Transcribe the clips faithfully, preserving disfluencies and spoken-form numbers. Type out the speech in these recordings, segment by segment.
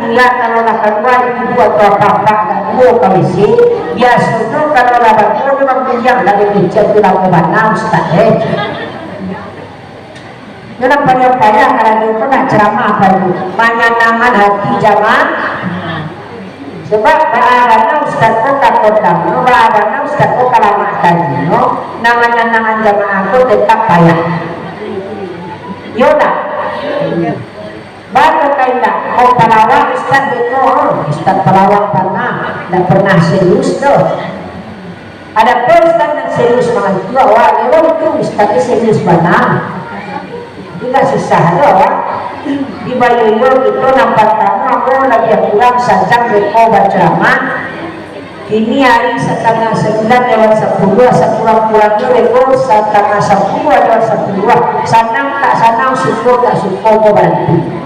Lah, kalau lah kalua ibu atau apak-apak agak tuo ka W C, biasonyo kalau lah baduo urang bujang dari kecek tu lamo bana, Ustaz, eh. Nyo nan payah-payah kalau tu nak ceramah apa tu? Manyanangkan hati jamaah. Sebab baa bana ustaz ko ka kodam, baa bana ustaz ko ka lamak tadinyo, nan manyanangkan jamaah ko tetap payah. Iyo tak? Baru ka indak, kok palawak ustaz beko, ustaz palawak bana, ndak pernah serius doh. Adopun ustaz nan serius mangantua, awak elok tu ustaz tu serius bana. Indak susah doh, awak. Dibayua-yua kito nan partamo, ambo labiah kurang sajam beko bacaramah. Kini ari satangah sambilan lewat sapuluah, sakurang-kurangnyo beko satangah sapuluah lewat sapuluah. Sanang tak sanang, suko tak suko, ambo baranti.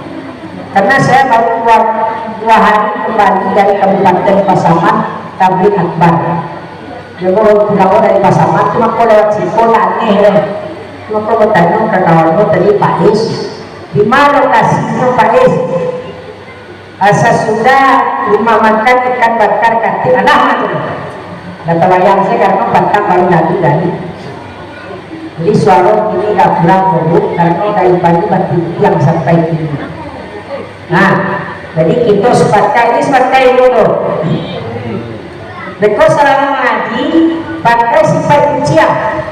Karena saya baru dua, dua hari kembali dari Kabupaten Pasaman, tabligh akbar. Jadi, urang pulang dari Pasaman tu, mako lewat siko lah aneh deh. Mako batanyo ka kawan ko tadi, "Pak Is, di ma lokasinyo, Pak Is?" "Ah, sasudah rumah makan ikan bakar Katik." Alah, tu. Dah tabayang sajo, karano patang baru lalu tadi. Jadi, suaro kini agak kurang, karano dari pagi batintiang sampai kini. Nah, jadi kito sapakai, ini sapakai dulu tu. Beko salamo mangaji, pakai sipaik kuciang.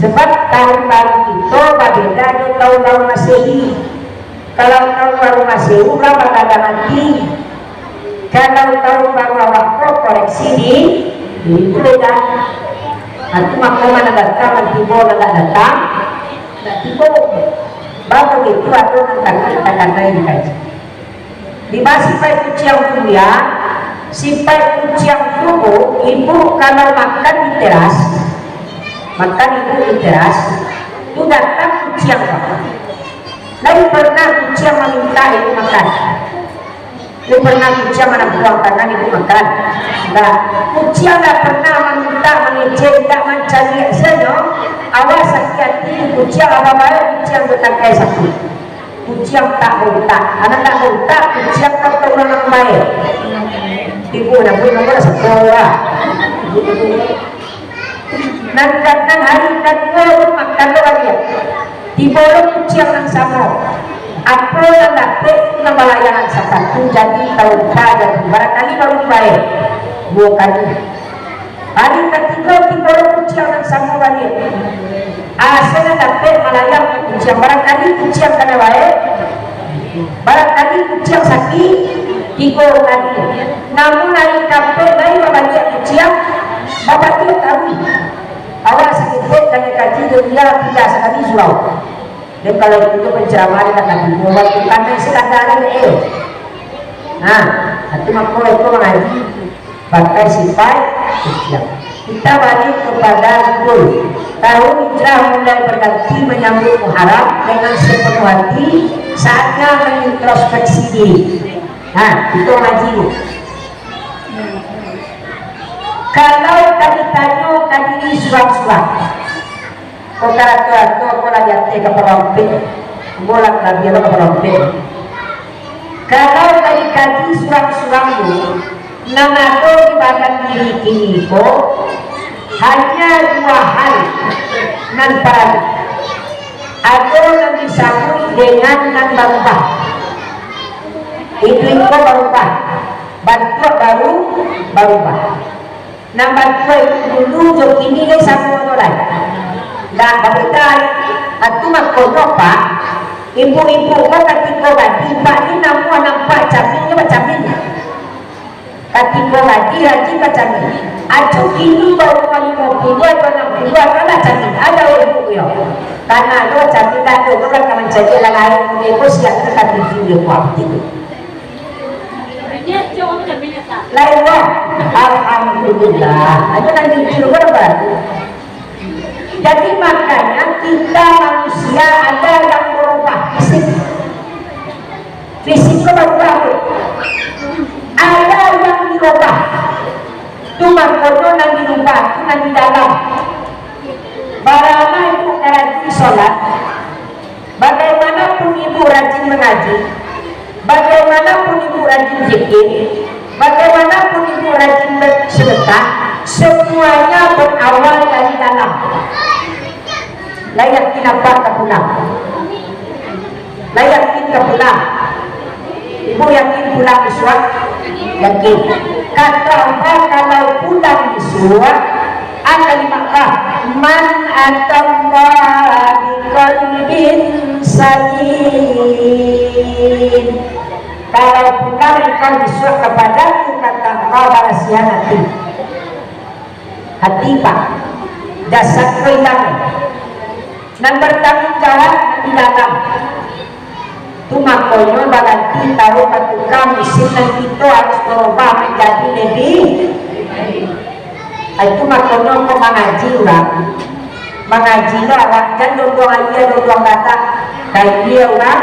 Sebab tahun baru kito babeda jo tahun baru Masehi. Kalau tahun baru Masehi, urang bagadang ati. Kalau tahun baru awak ko, koreksi di, di itu beda. Ati mako, nan datang, nan tibo, nan dak datang, dak tibo. Baru itu ado nan takah kita kanai dikaji. Di basi sipaik kuciang tu, ya, sipaik kuciang tu, Bu, ibu kalau makan di teras, makan ibu di teras, tu datang kuciang, Pak. Lai pernah kuciang maminta ibu makan? Lai pernah kuciang manampuang tangan ibu makan? Nah, kuciang ndak pernah maminta, mangecek, indak mancaliak sajo. Awas sakik ati kuciang, apo bae kuciang jo tangkai sapu. Kuciang tak bautak. Anak tak bautak, kuciang kau tahu urang nan bae. Ibu nak pun nomor satu lah. Nan datang hari kaduo tu makan lo baliak. Tibo lo kuciang nan samo. Apo nan dapek tu nan balayanan sapatu, jadi tahu pa jadi. Barangkali baru bae. Duo kali. Hari katigo tibo lo kuciang nan samo baliak. Asa nan dapek malayang ka kuciang. Barangkali kuciang kana bae. Barangkali kuciang sakik, tigo kali. Namun hari kaampak lai babaliak kuciang, babaliak taruih. Awak saketek ka nyo kaji, dunia pindah sakali surau. Dan kalau itu penceramah di Kota Timur, waktu kami sekadar ni, eh. Nah, itu mako itu mangaji. Pakai sipaik kuciang. Kita balik kepada judul. Tahun hijrah mulai berganti menyambut Muharram dengan sepenuh hati, saatnya mengintrospeksi diri. Nah, itu ngaji tu. Kalau ka ditanyo ka diri surang-surang, ko karato-rato ko lah di ateh kapalo ampek, ambo lah kalabiah lo kapalo ampek. Kalau ka dikaji surang-surang tu, nan ado di badan diri kini ko, hanya dua hal nan paralu. Ado nan disabuik dengan nan barubah. Itu iko barubah. Bantuak baru barubah. Nan bantuak itu dulu jo kini lai samo tu lai. Ndak babeda lai. Atu makonyo, Pak, ibu-ibu ko katiko gadih, Pak, ni namuah nampak caminnyo bacamin. Katiko gadih rajin bacamin. Acu kini baumua limo puluah atau anam puluah, alah camin. Ada ibu yo. Karano camin dak ado urang ka mancaliak lah lain, ibu siap tu ka tuju yo kuah tidur. Lain lah. Alhamdulillah. Aja kan jujur kan, Pak? Jadi makanya kita manusia ada yang berubah fisik. Fisik ko berubah tu. Ada yang dirubah. Tu makonyo nan dirubah tu nan di dalam. Barama ibu ka rajin solat, bagaimanapun ibu rajin mangaji, bagaimanapun ibu Lai yakin apak ka pulang? Lai yakin ka pulang? Ibu yakin pulang isuak? Yakin. Kato apak kalau pulang isuak, a kalimat lah, "Man atallaha biqalbin salim." Kalau pulang engkau isuak kapadaku, kato Allah, barasiahan ati. Hati, Pak, jasad ko ilang. Nan batangguang jawab di dalam. Tu makonyo baganti taun batuka musim, nan kito harus barubah manjadi labiah. Itu makonyo ko mangaji urang. Mangaji lo awak, jan donduang aia, donduang gatak. Ka ilia urang,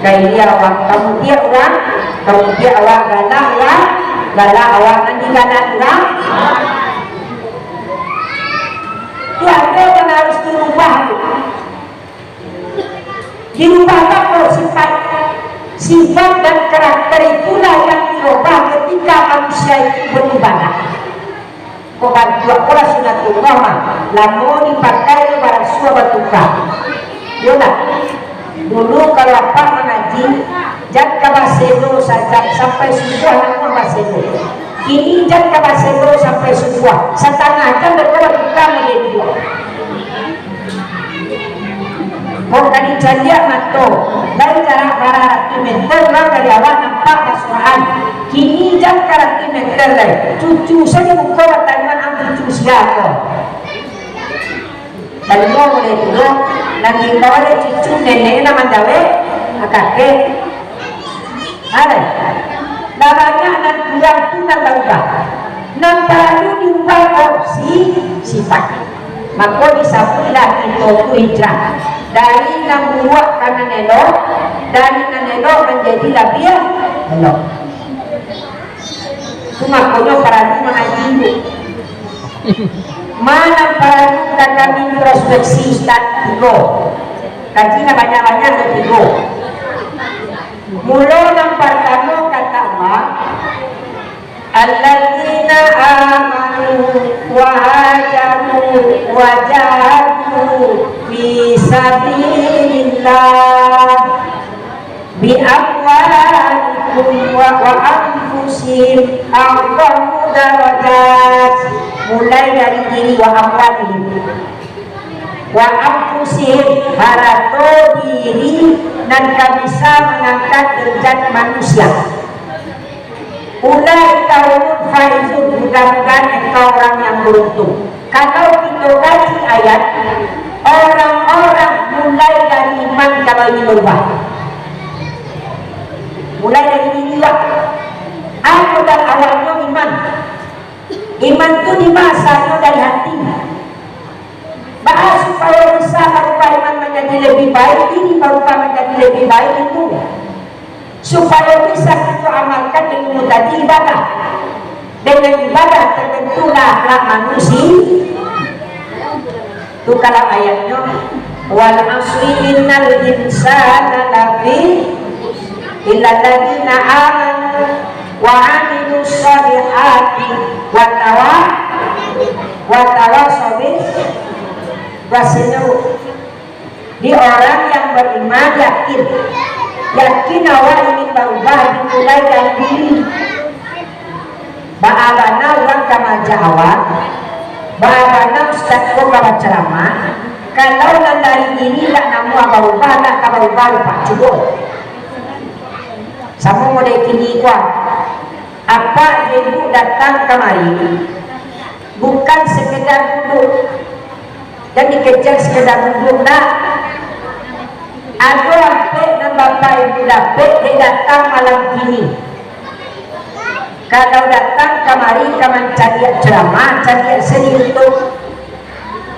ka ilia awak. Ka mutiak urang, ka mutiak awak. Galak urang, galak awak. Nan digalak urang, tu ado nan harus dirubah tu. Dirubah apo? Sifat. Sifat dan karakter itulah yang dirubah ketika manusia itu beribadah. Ko bantuak ko lah sunatullah mah, lamo dipakai tu barasuah batuka. Iyolah, dulu kalau apak mangaji, jan ka baselo sajo, sampai subuah namuah baselo. Kini jan ka baselo sampai subuah, satangah jam beko batuka mulai duduak. Kok ka dicaliak mato, lai jarak bara ratuih meter lah dari awak nampak basuahan. Kini jan ka ratuih meter lai, cucu sajo muko batanyaan, "Ang cucu sia ko?" Talingo mulai duduak, nan diimbau dek cucu, nenek nan manjawek, kakek. Alai, lah banyak nan kurang tu nan barubah. Nan paralu diubah ko si-, sifat. Mako disabuiklah kito tu hijrah. Dari nan buruak ka nan elok, dari nan elok manjadi labiah elok. Tu makonyo paralu mangaji tu. Ma nan paralu ka kami introspeksi, Ustaz? Tigo. Kaji nan banyak-banyak tu tigo. Mulo nan partamo kata Allah, "Alladzina amanu wa hajaru wa jahadu fi sabilillah bi amwalikum wa, wa anfusihim a'zamu darajat." Mulai dari diri, wa amwalihim. Wa anfusihim, harato diri nan ka bisa mangangkat darajat manusia. Ulaika humul faizun, mudah-mudahan engkau orang yang beruntung. Kalau kito kaji ayat, orang-orang mulai dari iman kalau ingin berubah. Mulai dari diri lah. Anu dan awalnyo iman. Iman tu dimasanyo dari hati. Baa supayo bisa barubah iman manjadi labiah baik, diri barubah manjadi labiah baik itu? Supayo bisa kito amalkan ilmu tadi, ibadah. Dengan ibadah terbentuklah akhlak manusia. Tu kalau ayatnyo, "Wal asri innal insana lafi, illalladzina amanu wa amilus shalihati wa tawa-, wa tawasau bis-," Bahasanyo, di orang yang beriman yakin, yakin awak ingin barubah, dimulai dari diri. Baa bana urang ka maajak awak, baa bana ustaz ko ka bacaramah, kalau nan dari diri indak namuah barubah, indak ka barubah, rupa cubo. Samo model kini ko, apak jo ibu datang kamari, bukan sekedar duduk, dan dikejar sekedar duduk, ndak. Ado ampek nan bapak ibu dapek dek datang malam kini. Kalau datang kamari ka mancaliak ceramah, caliak se di YouTube.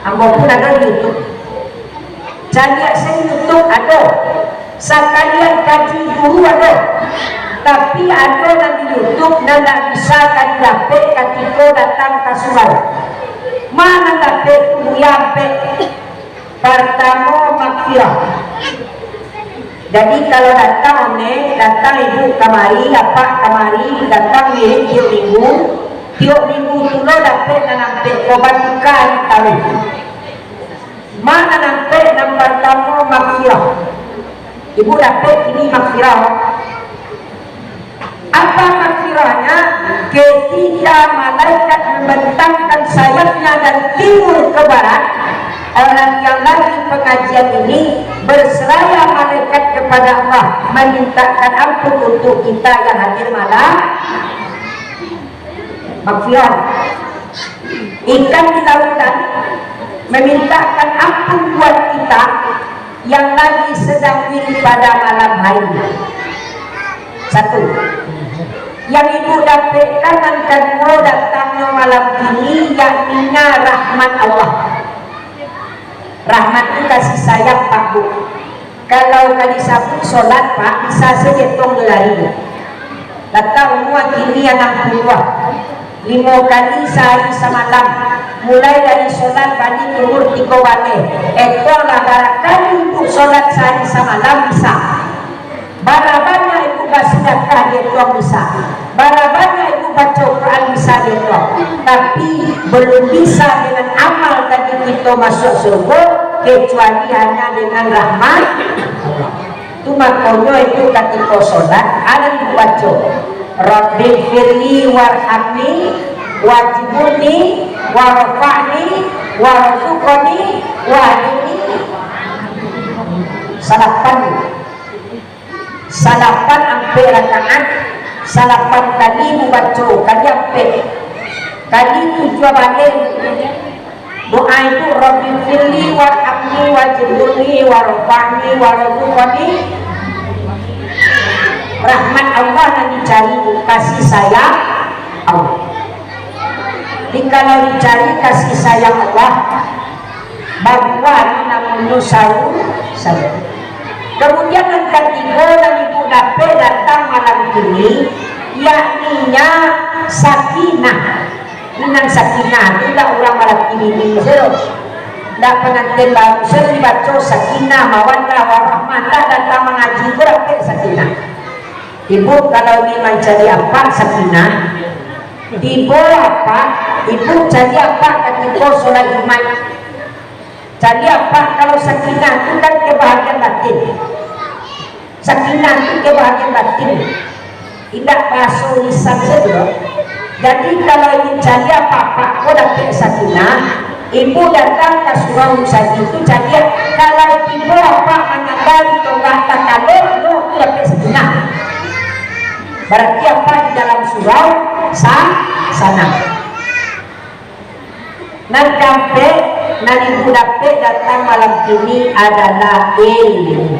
Ambo pun ado di YouTube. Caliak se di YouTube ado. Sakalian kaji guru ado. Tapi ado nan di YouTube nan ndak bisa ka didapek katiko datang ka surau. Ma nan dapek tu, buya ampek. Partamo, magfirah. Jadi, kalau datang onek, datang ibu kamari, apak kamari, datang wirid tiok minggu, tiok minggu tu lo dapek nan ampek ko, batuka ari taruih. Mana nampek nan partamo maghfirah? Ibu dapek kini maghfirah. Apa maghfirahnyo? Ketika malaikat membentangkan sayapnya dari timur ke barat, orang yang lagi pengajian ini berseraya malaikat kepada Allah, memintakan ampun untuk kita yang hadir malam. Maghfirah. Ikan di lautan memintakan ampun buat kita yang lagi sedang wirid pada malam hari. Satu. Yang ibu dapekkan nan kaduo datangnyo malam kini, yakninyo rahmat Allah. Rahmat tu kasih sayang, Pak, Bu. Kalau ka disabuik solat, Pak, bisa sajo etong jo jari. Latak umua kini anam puluah, limo kali sahari samalam, mulai dari solat bani umur tigo baleh, etonglah bara kali ibu solat sahari samalam bisa. Bara banyak ibu basadakah dietong bisa. Bara banyak ibu baco Quran bisa dietong. Tapi, belum bisa dengan amal tadi kito masuak surga, kecuali hanya dengan rahmat Allah. Tu makonyo itu katiko solat, adan dibaco, "Rabbighfirli warhamni wajburni warfa'ni warzuqni wahdini." Salapan. Salapan ampek rakaat, salapan kali mubaco, kali ampek, kali tujuah baleh. Doa itu, "Rabbighfirli warhamni wajburni warfa'ni warzuqni." Rahmat Allah nan dicari, kasih sayang Allah. Jikalau dicari kasih sayang Allah, babuah namonyo saru-, saru. Kemudian nan katigo nan ibu dapek datang malam kini, yakninyo sakinah. Nan sakinah tu indak urang balaki bini sajo. Indak pangantin baru sajo dibaco sakinah, mawaddah, warahmah, indak datang mangaji ko dapek sakinah. Ibu kalau ingin mancari apak sakinah, tibo apak, ibu cari apak katiko solat Jumaik. Cari apak kalau sakinah tu kan kebahagiaan batin. Sakinah tu kebahagiaan batin. Indak bahaso lisan sajo. Jadi kalau ingin cari apak-apak ko dapek sakinah, ibu datang ka surau Musaji tu cari, kalau tibo apak manyambah di tonggak takalok, no tu dapek sakinah. Berarti apak di dalam surau sa-, sana. Nan kaampek, nan ibu dapek datang malam kini adalah ilmu.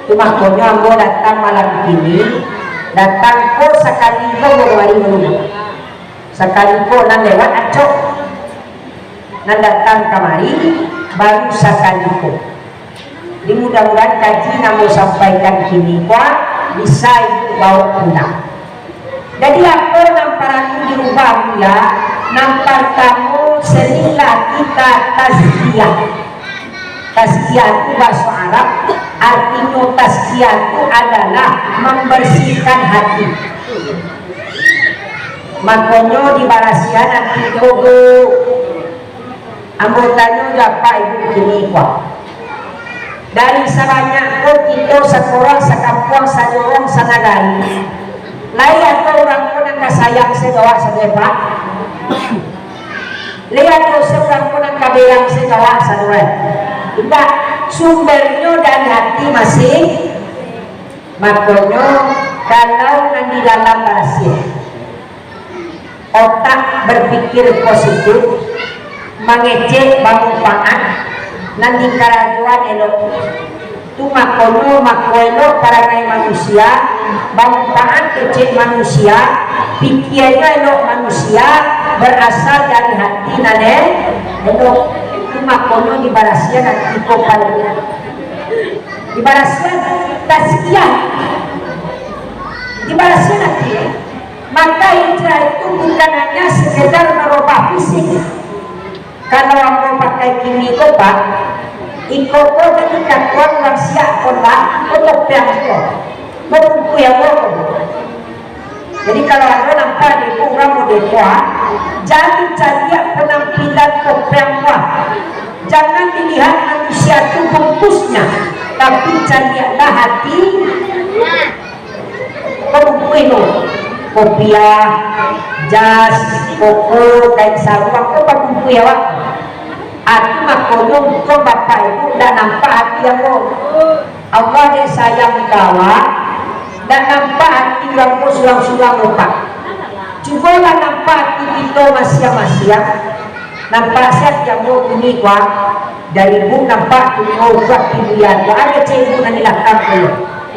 Tu makonyo ambo datang malam kini, datang ko sakali ko baru ari baru. Sakali ko nan lewat acok. Nan datang kamari baru sakali ko. Jadi mudah-mudahan kaji nan ambo sampaikan kini ko bisa ibu bawa pulang. Jadi, apo nan paralu diubah, Buya? Nan partamo, serinlah kita tazkiyah. Tazkiyah tu bahaso Arab, artinyo tazkiyah tu adalah mambarsihkan hati. Makonyo dibarasiahan hati tu, Bu. Ambo tanyo jo apak ibu kini ko. Dari sabanyak ko kito sakorang, sakampuang, sajorong, sanagari, lai ado urang ko nan ka sayang se jo awak sadonyo, Pak? Lai ado se urang ko nan ka berang se jo awak sadonyo? Indak, sumbernyo dari hati masing. Makonyo, kalau nan di dalam barasiah, otak berpikir positif, mangecek bamumpaat, nan dikarajoan elok. Tu makonyo, mako elok parangai manusia, bamumpaat kecek manusia, pikianyo elok manusia, berasal dari hati nan elok. Tu makonyo dibarasiahan hati ko paling. Dibarasiahan, tazkiyah. Dibarasiahan hati. Maka hijrah itu bukan hanya sekedar merubah fisik. Kalau ambo pakai kini ko, Pak, iko ko jadi katuan urang siak ko, Pak, ko topiang ko, ko bungkuih ambo ko. Jadi kalau ado nampak dek urang model ko, ah, jadi caliak penampilan topiang ko, ah. Jangan dilihat manusia tu bungkusnya, tapi caliaklah hati. Ko bungkuih tu, kopiah, jas, koko, kain saruang, ko pabungkuih awak. Atu makonyo, bukan bapak ibu, ndak nampak hati ambo. Allah dek sayang ka awak, ndak nampak ati urang ko surang-surang, Pak. Cubolah nampak ati kito masiang-masiang. Nampak se ati ambo kini ko, dari ibu nampak tu, oh, kuat ati buya tu. Ado cek ibu nan di lakang ko.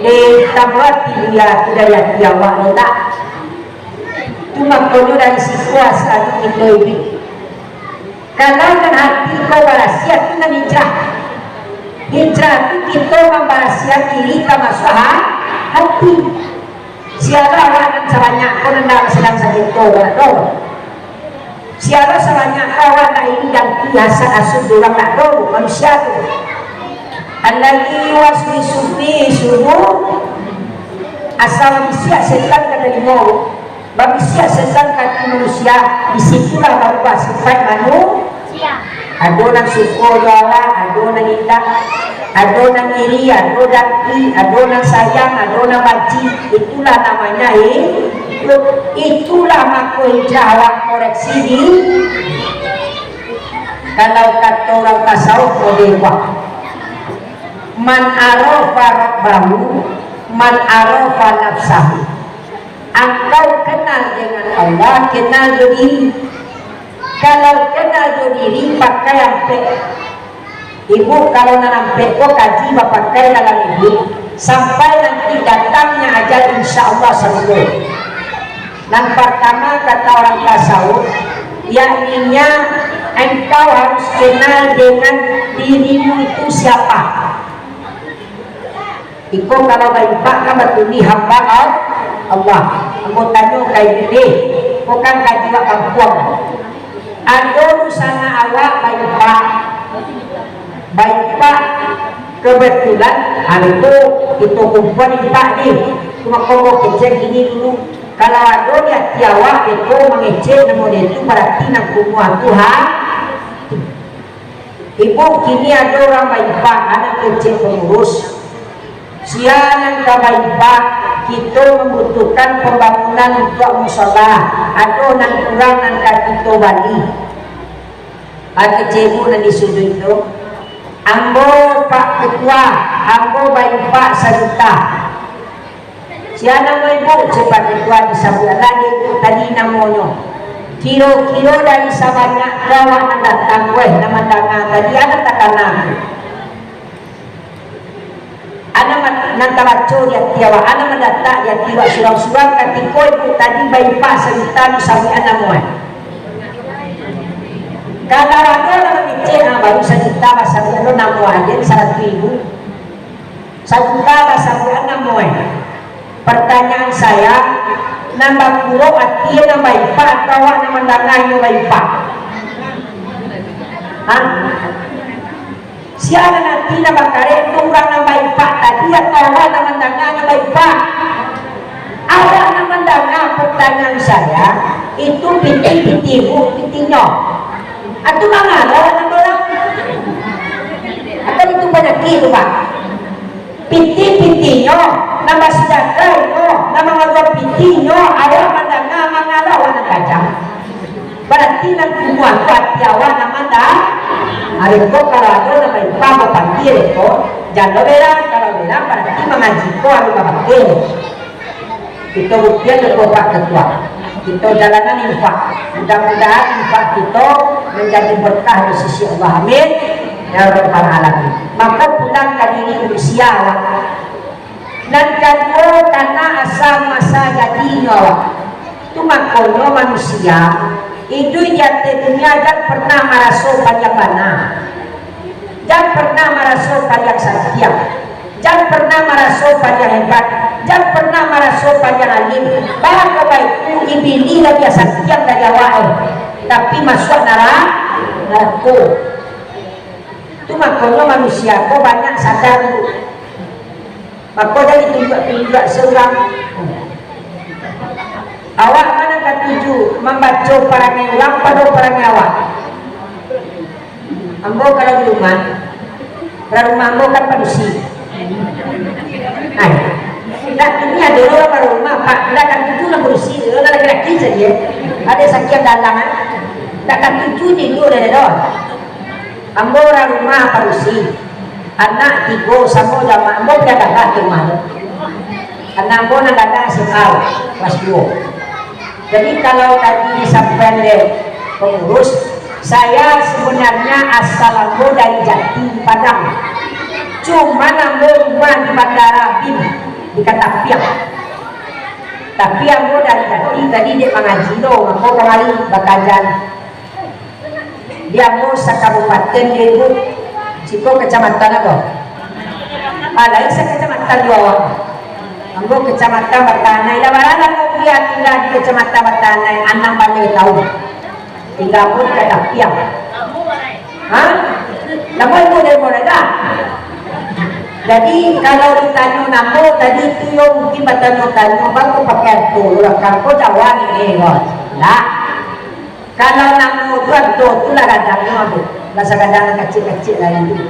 Deh, tambah ati buya tu dari ati awak lo tak? Tu makonyo dari siko asa tu kito iduik. Kalau nan hati ko barasiah, tu nan hijrah. Hijrah tu kito mambarasiahan diri, tamasuak ha-, hati. Sialah awak nan sabanyak ko nan sadang sakik tu, awak tu. Sialah sabanyak ko awak nan ingin ganti hasad hasut di urang, nak tu, manusia tu. Alladzi yuwaswisu fi sudur. Asa babisiak setan ka talingo. Babisiak setan ka ati manusia, di situlah barubah sipaik manusia. Ado nan suko jo awak, ado nan indak, ado nan iri, ado dangki, ado nan sayang, ado nan banci. Itulah namanya hidup. Itulah mako hijrah awak koreksi di. Kalau kato urang tasawuf model buah. Man arafa rabbahu, man arafa nafsahu. Angkau kenal dengan Allah, kenal jo diri. Kalau kenal jo diri, pakai ampek. Ibu, kalau nan ampek ko kaji bapakai dalam iduik, sampai nanti datangnya ajal, insya Allah sampai. Nan partama, kata orang tasawuf, yakninya engkau harus kenal dengan dirimu itu siapa. Iko kalau baimpak kan batulih hamba Al-, Allah. Ambo tanyo ka ibu deh, bukan ka jiwa kampuang. Ado dunsanak awak baimpak. Baimpak kebetulan hari tu kito kumpuan impak deh. Cuma komo kecek gini dulu. Kalau ado di ati awak, beko mangecek namo dia tu, barati nan kumuah tu ha. Ibu, kini ado urang baimpak, anak kecek pangurus. Sia nan ka baimpak, kito mambutuhkan pambangunan untuak musala. Ado nan kurang nan ka kito bali. Ado kecek ibu nan di suduik tu. Ambo, Pak Ketua, ambo baimpak sajuta. Sia namo ibu? Cepat dikuan disabuik alah dek ibu tadi namonyo. Kiro-kiro dari sabanyak tu awak nan datang, weh, nan mandanga tadi, anak takana tu. Anak ma-, nan tabaco di ati awak, anak mandatak di ati awak surang-surang katiko ibu tadi baimpak sajuta disabuik namo, eh. Kalau ado nan mangecek, ah, baru sajuta basabuik namo aden saratuih ribu. Sajuta basabuik namo, eh. Pertanyaan saya, nan bakurok ati nan baimpak atau awak nan mandanga inyo baimpak? Hah? Sia nan ati nan bakarek tu urang nan baimpak tadi atau awak nan mandanga inyo baimpak? Awak nan mandanga, pertanyaan saya, itu pitih-pitih ibu, pitihnyo. Atu mangalo nan urang. Atau itu panyakik tu, Pak? Pitih-pitihnyo, nan basadakah inyo, nan mangaruah pitihnyo, awak mandanga mangalo awak nan kajam. Barati nan kumuah tu ati awak nan manda-, ari ko kalau ado nan baimpak bapanggil ko, jalo berang, kalau berang barati mangaji ko anu babakeh. Kito buktian dek Bapak Ketua. Kito jalanan infak. Mudah-mudahan infak kito manjadi berkah di sisi Allah. Amin. Ya Rabbal Alamin. Mako pulang ka diri manusia lah. Nan kaduo, kana asa masa jadinyo awak. Tu makonyo manusia iduik di ateh dunia jan pernah maraso paliang bana. Jan pernah maraso paliang santiang. Jan pernah maraso paliang hebat. Jan pernah maraso paliang alim. Bah ka baitu, ibilih labiah santiang dari awak, eh. Tapi masuak nara-, narako. Tu makonyo manusia ko banyak sadar dulu. Mako jan ditunjuak-tunjuak surang. Awak ma nan katuju mambaco parangai urang pado parangai awak? Ambo kalau di rumah, kalau rumah ambo kan padusi. Nah, ndak, ini ado urang baru rumah, Pak, ndak katuju lah padusi, urang laki-laki sajo. Ado sakian dalang, ah. Ndak katuju tidur dah, dah. Ambo urang rumah padusi. Anak tigo samo jamaah, ambo pindah ka rumah tu. Anak ambo nan gadang S M A, kelas duo. Jadi, kalau tadi disampaikan dek pengurus, saya sebenarnya asal ambo dari Jati, Padang. Cuman ambo rumah di Bandar Abim, di Katapiang. Tapi ambo dari Jati, tadi dek mangaji tu, ambo kamari bakajan. Di ambo sakabupaten, di ibu, siko kacamatan apo? Ah, lain sakacamatan juo. Ambo kacamatan Batanai. Lah bara lamo Buya tingga di kacamatan Batanai? Anam baleh taun. Tingga ambo di Katapiang. Ha? Lamo ibu dari Moreda? Jadi, kalau ditanyo namo tadi tu, yo mungkin batanyo-tanyo, "Baa kok pakai tu, urang kangko Jawa ni, eh, kok?" Ndak. Kalau namo tu, ado tu lah gadangnyo tu. Lah sagadang nan kacik-kacik lain tu.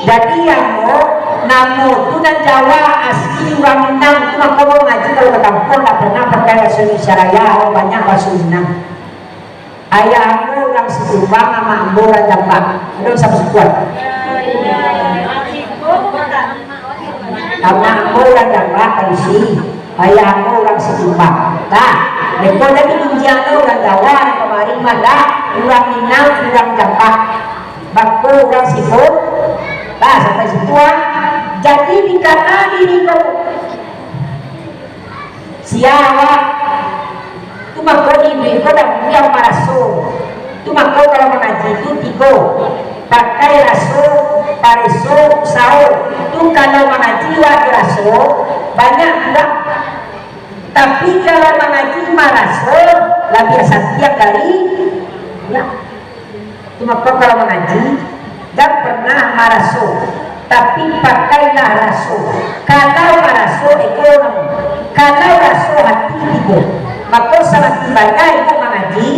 Jadi, ambo, namo tu nan Jawa asli urang Minang tu, mako ambo ngaji kalau ka kampuang ndak pernah pakai bahaso Indonesia Raya, ambo banyak bahaso Minang. Ayah ambo urang Sikumbang, amak ambo urang Jambak. Ado sasukuan. Amak ambo urang Jambak, padusi. Ayah ambo urang Sikumbang. Nah, beko tadi kunci ambo urang Jawa, nan kamari mah ndak, urang Minang, urang Jambak. Bako urang Siku-, nah, sampai situ, ah. Jadi, dikana diri ko, sia awak tu, mako diri ko dak buliah maraso. Tu mako kalau mangaji tu tigo, pakai raso, pareso, usaho. Tu kalau mangaji wak raso, banyak kurang. Tapi kalau mangaji maraso, labiah santiang dari, ya. Tu mako kalau mangaji, jan pernah maraso, tapi pakailah raso. Kalau maraso, ego namo. Kalau raso, hati tigo. Mako, samakin banyak ego mangaji,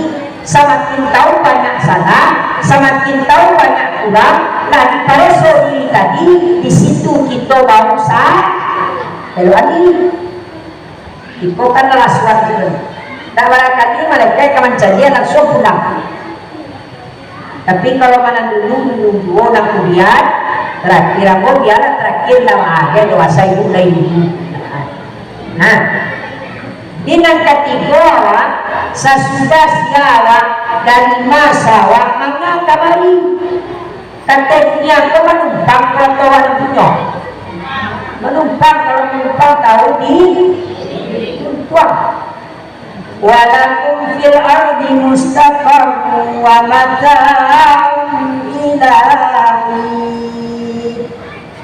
samakin tahu banyak salah, samakin tahu banyak kurang, lah dipareso diri tadi, di situ kito baru sa-, belok lagi. Iko kan lah suan tu. Ndak, barangkali malaikat ka mancaliak langsuang pulang. Tapi kalau manandungi, nunjuo nan kudian, tarakhir ambo bialah tarakhir lah maagai dewasa ibu lai ibu. Nah, di nan katigo awak, sasudah sia awak, dari masa awak manga kamari. Kato dunia ko manumpang, kalau tahu dunia. Manumpang, kalau manumpang tahu di tuntuang. Walakum fil ardi mustaqarrun wa mata'un ila hin.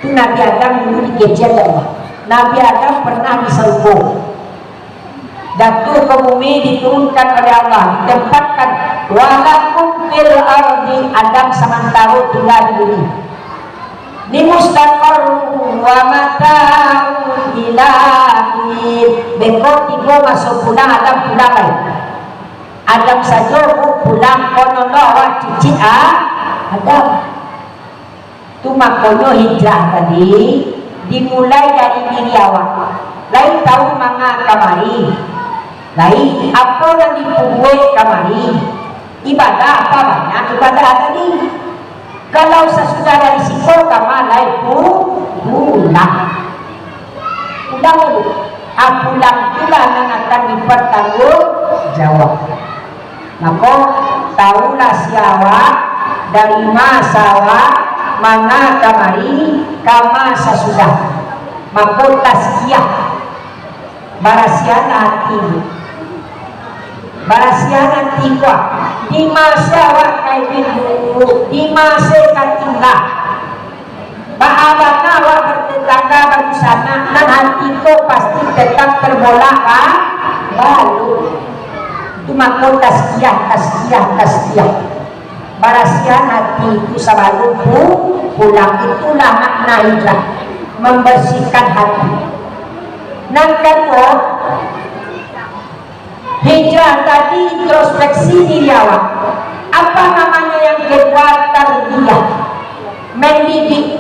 Tu Nabi Adam dulu dikecekan Allah. Nabi Adam pernah di sarugo. Jatuah ka bumi, diturunkan oleh Allah, ditempatkan. Walakum fil ardi, Adam samantaro tingga di bumi. Ni mustaqarrun wa mata'un ila hin. Beko tibo maso pulang, Adam pulang lai. Adam sajo bu pulang, konon lo awak cicik a-, Adam. Tu makonyo hijrah tadi dimulai dari diri awak. Lai tahu manga kamari? Lai, apo nan dipabuek kamari? Ibadah apo banyak ibadah tadi? Kalau sasudah dari siko kama lai pu-, pulang. Pulang dulu. Ah, pulang itulah nan akan dipertanggungjawab. Mako, tahulah sia awak, dari ma sia awak, manga kamari, kama sasudah. Mako, tazkiyah. Barasiahanlah ati. Barasiahan ati ko, di ma sia awak ka iduik dulu, di ma sia ka tingga. Baa bana awak batetangga, badunsanak, nan ati ko pasti tetap terbolak ba-, balik. Tu mako tazkiyah, tazkiyah, tazkiyah. Barasiahan ati tu sabalun pu-, pulang. Itulah makna hijrah, membersihkan hati. Nan kaduo, hijrah tadi introspeksi diri awak. Apa namanya yang kedua? Tarbiyah. Mendidik.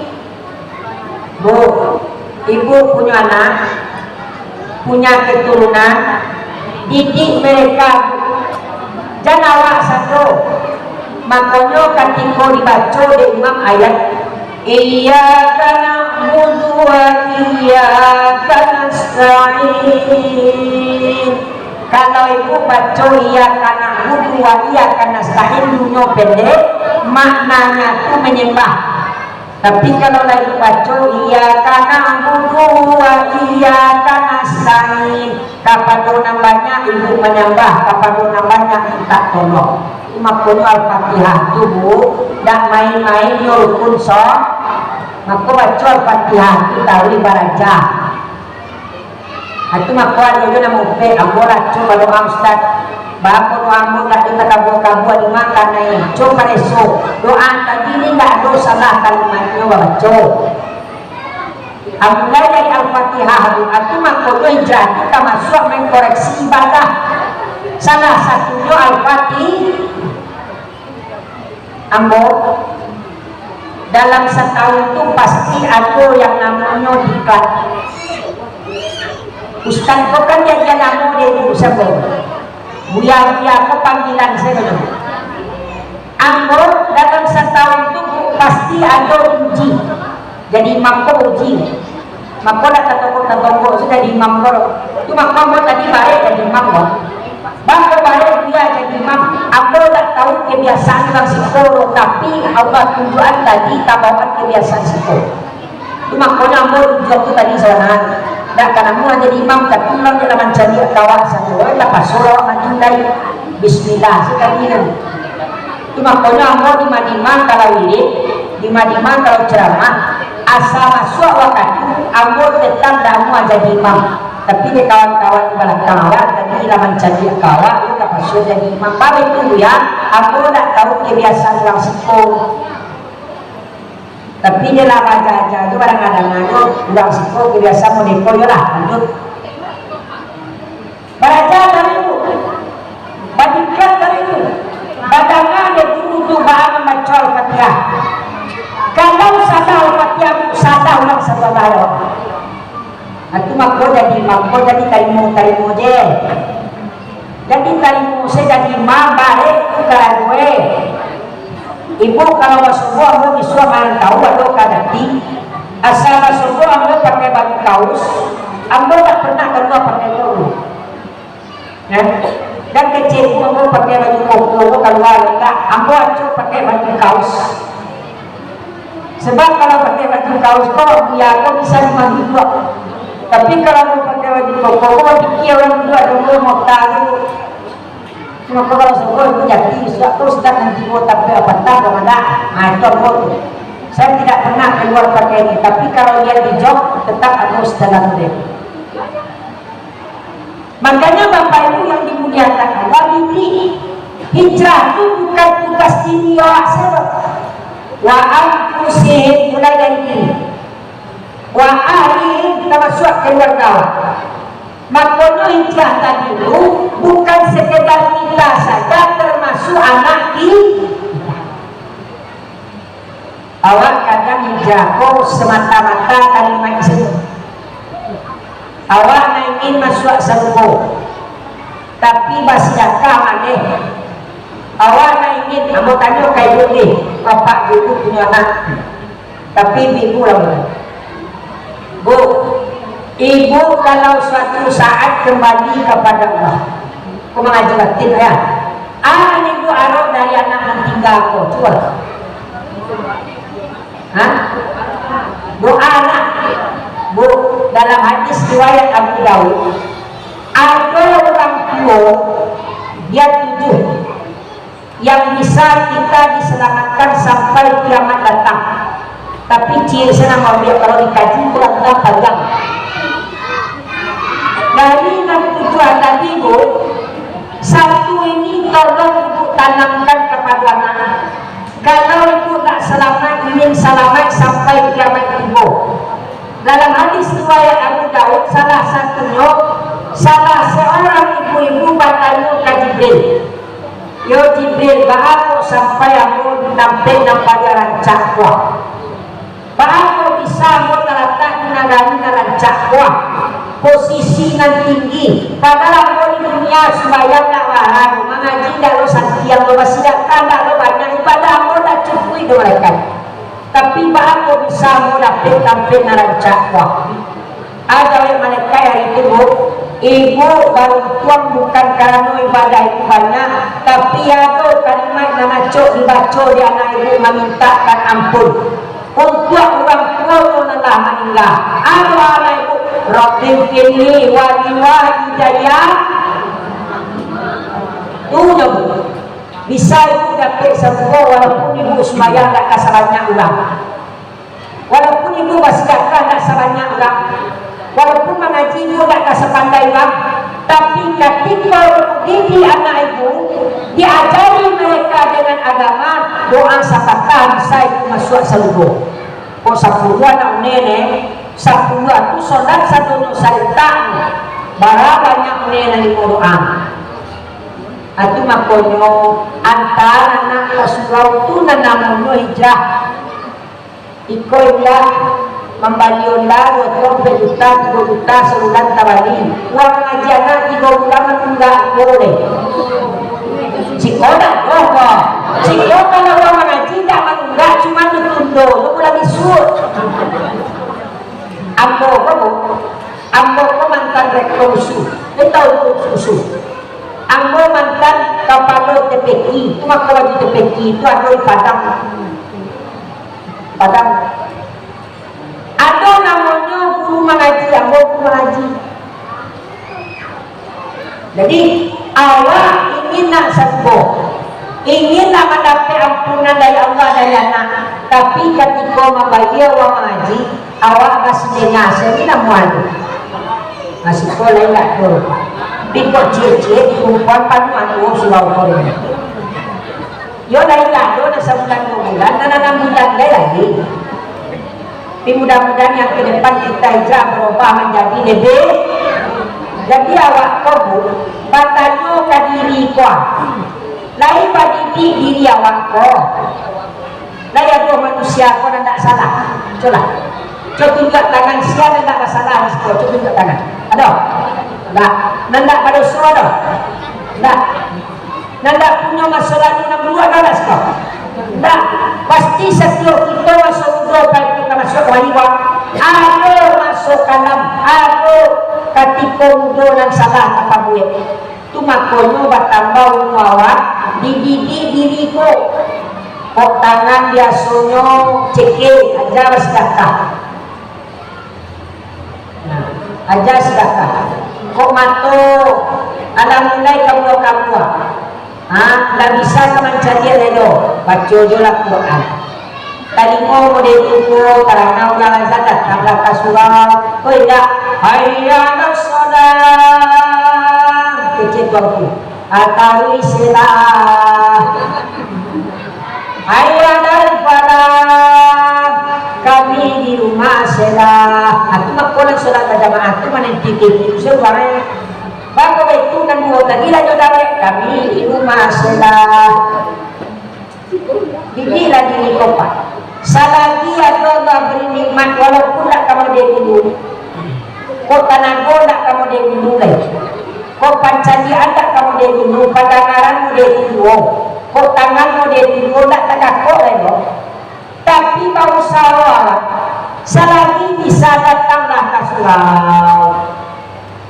Bu, ibu punya anak, punya keturunan, didik mereka. Jan awak sajo. Makonyo katiko dibaco dek imam ayat, "Iyyaka na'budu wa iyyaka nasta'in." Kalau ibu baco "Iyyaka na'budu wa iyyaka nasta'in", dunyo pendek, maknanya tu menyembah. Tapi kalau lai baco, "Iyyaka na'budu wa iyyaka nasta'in," kapado nan banyak ibu manyambah, kapado nan banyak mintak tolong. Makonyo Al-Fatihah tu, Bu, dak main-main, yo rukun so-, mako baco Al-Fatihah tu taruih baraja. Itu mako ado juo nan mupek, ambo lah co badoa, Ustaz. Baa kok doa ambo dak dikabua-kabua, di ma kanai? Co pareso. Doa tadi ni dak ado salah kalimatnyo babaco. Mulai dari Al-Fatihah tu, itu mako hijrah tu tamasuak mengkoreksi ibadah. Salah satunyo Al-Fatihah. Ambo, dalam satahun tu pasti ado yang namonyo diklat. Ustaz ko kan diagiah namo dek ibu, siapo? Buya-buya ko panggilan sajo. Ambo, dalam satahun tu pasti ado uji. Jadi imam ko uji. Mako lah tatonggok-tatonggok sudah jadi imam ko. Tu mako ambo tadi barek jadi imam ko. Bako barek dia jadi imam, ambo dak tahu kebiasaan urang siko, tapi Allah tunjuakan tadi tabawaan kebiasaan siko. Tu makonyo ambo ujuang tu tadi sabananyo. Dak ka namuah jadi imam, tapi urang dak lah mancaliak ka awak sajo. Lah paso awak maju lai. Bismillah, sakali kan. Tu makonyo ambo di ma-di ma kalau wirid, di ma-di ma kalau ceramah, asa masuak wakatu, ambo tetap dak namuah jadi imam. Tapi dek kawan-kawan di balakang awak tadi lah mancaliak ka awak, yo tapakso jadi imam. Baitu yo, ambo dak tahu kebiasaan urang siko. Tapi dek lah baraja-aja tu, barang adangan tu, urang siko kebiasaan model ko yo lah, lanjut. Baraja tadi tu, badiklat tadi tu, badanga dek guru tu baa mambaco Al-Fatihah. Kalau salah Al-Fatihah, salah urang sabalah yo. Nah, tu mako jadi imam ko jadi tarimo-tarimo je. Jadi tarimo se jadi imam, barek tu karajo e. Ibu, kalau basubuah ambo bisuak marantau ado ka Dati. Asa basubuah ambo pakai baju kaus, ambo dak pernah kalua pakai kaus. Nah, dan kecil pun ambo pakai baju koko ko kalua, indak, ambo acok pakai baju kaus. Sebab kalau pakai baju kaus ko, buya ko bisa dimaduduak. Tapi kalau ambo pakai baju koko ko, bapikia urang duduak dulu mota tu. Mako kalau subuah itu jadi, suatu ustaz nanti mau tampil apa tak, apa tak, nah, itu ambo tu. Saya tidak pernah keluar pakai ini, tapi kalau lihat di jok, tetap ada ustaz tu deh. Makanya, Bapak Ibu yang dimuliakan Allah, ini hijrah itu bukan tugas diri awak saja. Wa anfusihim, mulai dari diri. Wa ahlihim, tamasuak keluarga awak. Makonyo hijrah tadi tu bukan sekedar kita saja, termasuk anak kita. Awak kadang hijrah ko semata-mata kalimat sajo. Awak nak ingin masuak sarugo, tapi basidakah maleh. Awak nak ingin, ambo tanyo ka ibu ni, bapak ibu punyo anak, tapi ibu lah bukan. Bu, ibu kalau suatu saat kembali kepada Allah, ko mangaji batin ya. Apo nan ibu arok dari anak nan tingga ko? Cubo. Hah? Doa lah. Bu, dalam hadis riwayat Abu Daud, ado urang tuo, dia tujuh, yang bisa kita diselamatkan sampai kiamat datang. Tapi ciri senang ambiak kalau dikaji kurang tahu panjang. Dari enam tujuh tadi, Bu, satu ini tolong ibu tanamkan kepada anak. Kalau ibu nak selamat, ingin selamat sampai kiamat tibo. Dalam hadis riwayat Abu Daud, salah satunyo, salah seorang ibu-ibu batanyo ka Jibril, Yo Jibril, baa kok sampai ambo di tampek nan paling rancak ko? Baa kok bisa ambo talatak di nagari nan rancak ko? Posisi nan tinggi, padahal ambo di dunia sumbayang ndak wara, mangaji ndak lo santiang, lo basidakah ndak lo banyak, ibadah ambo ndak cukuik doh malaikat. Tapi baa kok bisa ambo dapek tampek nan rancak ko? Jawek malaikat ari tu, Bu, ibu baruntuang bukan karano ibadah ibu banyak, tapi ado kalimat nan acok dibaco di anak ibu mamintakan ampun untuak urang tuo nan lah maningga. Ado anak ibu, "Rabbighfirli wa liwalidayya." Tu nyo, Bu. Bisa ibu dapek sarugo walaupun ibu sumbayang dak ka sabanyak urang. Walaupun ibu basidakah dak sabanyak urang, walaupun mangaji ibu dak ka sapandai urang, tapi katiko ibu didik anak ibu, diajari mereka dengan agama, doa sapatah bisa ibu masuak sarugo. Kok sapuluah anak une ne, sapuluah tu solat sadonyo sarentak, bara banyak une nan limo doa. Atu makonyo, antaro anak ka surau tu nan namonyo hijrah. Iko indak mambali onda duo juta, ampek juta, tigo juta sabulan tabali. Uang mangaji anak tigo bulan manunggak ko deh. Siko dak doh ko. Siko kalau uang mangaji indak manunggak, cuma ditundo, lo bulan bisuak. Ambo ko, Bu, ambo ko mantan rektor USU. Ndak tahu tu USU. Ambo mantan kapalo T P Q, tu mako baju T P Q tu ado di Padang. Padang. Ado namonyo guru mangaji, ambo guru mangaji. Jadi, awak ingin nak sarugo, ingin nak mandapek ampunan dari Allah dari anak, tapi katiko mambayia uang mangaji, awak basilengah, sini namuah tu. Masih ko lain dak tu. Bikok ciek-ciek, perempuan panuh anu surau ko. Yo, lain dak ado, dah sabulan duo bulan, dah anam bulan dah lagi. Tapi mudah-mudahan yang ke depan kita hijrah berubah menjadi lebih. Jadi awak ko, Bu, batanyo ka diri ko, lai badidik diri awak ko. Lai ado manusia ko nan ndak salah? Colah. Cubo tunjuak tangan, sia nan ndak basalah di siko, cubo tunjuak tangan. Ado? Ndak. Nan ndak badoso ado? Ndak. Nan ndak punyo maso lalu nan buruak ado ndak siko? Ndak. Pasti satiok kito maso mudo, pai kito masuak wali, Bang. Ado maso kalam, ado katiko mudo nan salah tapabuek. Tu makonyo batambah umua awak, dididik diri ko. Kok tangan biasonyo cekek, aja basidakah. Nah, aja sidakah. Kok mato, alah mulai kabua-kabua. Ha, ndak bisa ka mancaliak lai doh, baco jolah Quran. Talingo mode tu ko, karano urang azan datanglah ka surau. Ko indak, "Hayya alas shalah." Kecek tuanku. Atawi selah. "Hayya alal falah." Kami di rumah selah. Atu makolah solat bajamaah tu mananti itu sebuah. Bako itu nan duo tadi lah jo dawek. Kami di rumah selah. Didiklah diri ko, Pak. Salagi ado Allah bari nikmat, walaupun ndak ka mode dulu. Kok tanago ndak ka mode dulu lai. Kok pancaliakan ndak ka mode dulu, pandangaran mode dulu. Kok tangan mode dulu, ndak tagakok lai doh. Tapi bausaho, salagi bisa datanglah ka surau.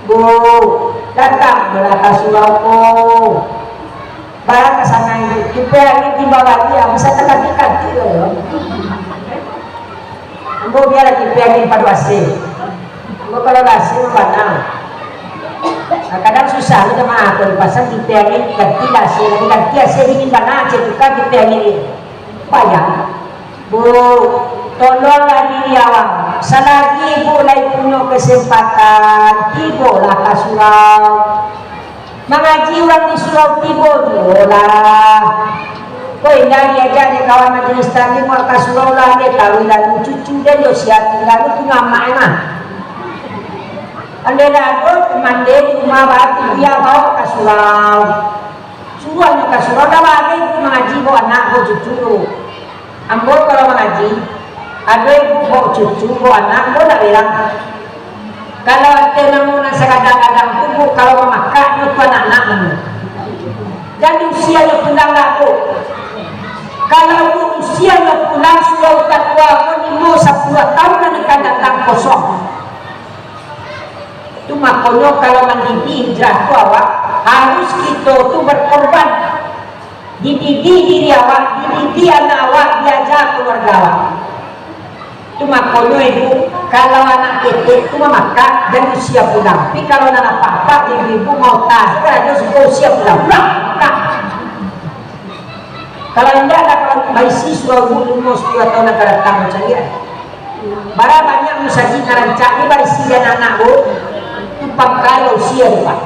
Bu, datang bala ka surau ko. Bala ka sana itu, kipeh angin timbang lagi, ah, bisa takanti-kanti lo yo. Ambo biarlah kipeh angin pado A C. Ambo kalau A C mah bana. Nah, kadang susah lo jamaah kalau dipasang kipeh angin ganti A C, lagi ganti A C dingin bana, cek tukar kipeh angin ni. Bayang. Bu, tolonglah diri awak. Salagi ibu lai punyo kesempatan, tibolah ka surau. Mangaji urang di surau, tibo juolah. Ko indak diajak dek kawan majelis taklim ka surau lah, dek taruih lalu cucu den jo sia tingga tu punyo amak e mah. Andai lah ado, mande di rumah batu, bia baok ka surau. Tuan ka surau, dah bagai tu mangaji, bawa anak, bawa cucu tu. Ambo kalau mangaji, ado ibu bawa cucu, bawa anak, ambo ndak bilang. Kalau ati namo nan sagadang-gadang tu, Bu, kalau mamakak, nyo tu anak-anak namo. Jadi usianyo pulang lah, Bu. Kalau, Bu, usianyo pulang, surau takwa ko limo sapuluah tahun nan akan datang kosong. Tu makonyo kalau mandidik hijrah tu awak, harus kito tu berkorban. Dididik diri awak, dididik anak awak, diaja keluarga awak. Tu makonyo ibu, kalau anak ketek tu mamakak, jan usia pulang. Tapi kalau nan apak-apak, ibu-ibu mau tas, kan ado suko usia pulang. Pulang, mamakak. Kalau indak, dah kalau baisi surau ibu limo sapuluah tahun nan akan datang, macam ni. Bara banyak musajik nan rancak ni baisi di anak-anak, Bu. Tu pangka usia ni, Pak.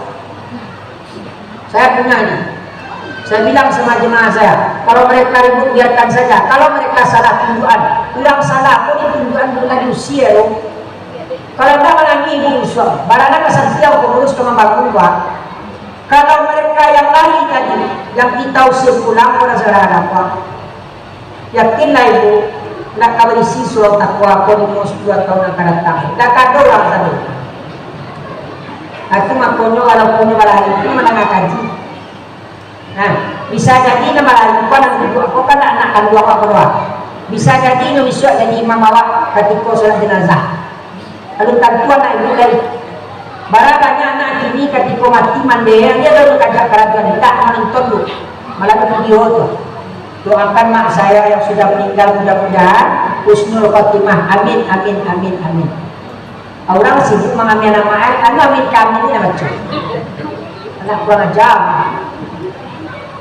Saya punya ni. Saya bilang sama jemaah saya, kalau mereka ribut, biarkan saja. Kalau mereka salah tunjukan, urang salah ko ditunjukan bukan di usia tu. Kalau ndak, manangih, Bu, usaha. Barana ka santiang pengurus ka mambangun, Pak. Kalau mereka yang lari tadi, yang kita usir pulang, orang salah ada apa? Yakinlah ibu, nak ka baisi surau takwa ko limo sapuluah tahun nan akan datang. Dak ado urang sado. Itu makonyo, walaupun nyo balari tu mandanga kaji. Nah, bisa jadi nan balari ko, nan duduak ko kan anak kanduang awak ko doh. Bisa jadi nyo bisuak jadi imam awak katiko solat jenazah. Alun tantu anak ibu lai. Bara banyak anak kini katiko mati mandeh, dia baru kajak karajo, indak manonton tu. Malah bavideo tu. Doakan mak saya yang sudah meninggal, mudah-mudahan husnul khotimah. Amin, amin, amin, amin. Urang sibuk mangamia nama ai, anu amin kami ni nak baco. Anak kurang ajar.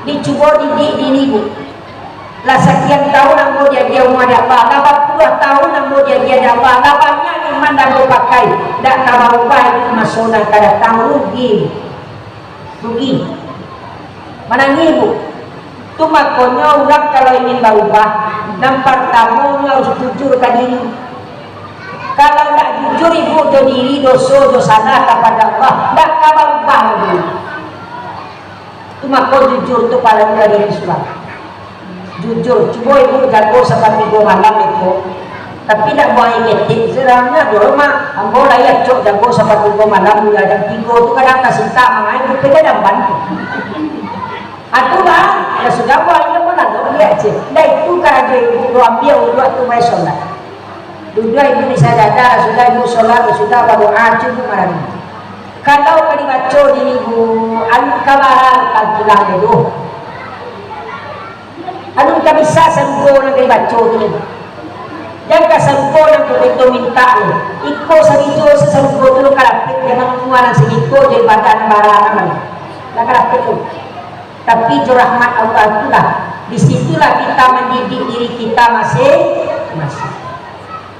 Dicubo didik diri, Bu. Lah sakian tahun ambo diagiah umua dek Allah, lah bapuluah tahun ambo diagiah dek Allah, lah banyak nikmat nan ambo pakai, dak ka barubah di maso nan ka datang, rugi. Rugi. Manangih, Bu. Tu makonyo urang kalau ingin barubah, nan partamo nyo harus jujur ka diri. Kalau ndak jujur ibu jo diri, doso jo salah kapado Allah, dak ka barubah, Bu. Tu mako jujur tu paling dari Islam. Jujur, cubo ibu jago sapatigo malam iko. Tapi dak buang ketek, sebenarnya dulu mah ambo lai acok jago sapatigo malam, bulan jam tigo tu kadang tasintak mangai, tapi kadang bantu. Aku lah, ya sudah, buang aja pun ado lihat je. Dah itu karajo ibu tu, ambil uduk tu, mai solat. Duduak ibu di sajadah, sudah ibu solat, sudah badoa, cukup marani. Kalau ka dibaco di ibu, anu kabaran ka pulang dulu. Anu ka bisa sarupo nan ka dibaco tu. Jan ka sarupo nan ka kito mintak tu. Iko sarijo sasarupo tu ka dapek, jangan mua nan sagiko jo ibadah nan bara nan. Lah ka dapek tu. Tapi jo rahmat Allah itulah, di situlah kita mandidik diri kita masing-masing.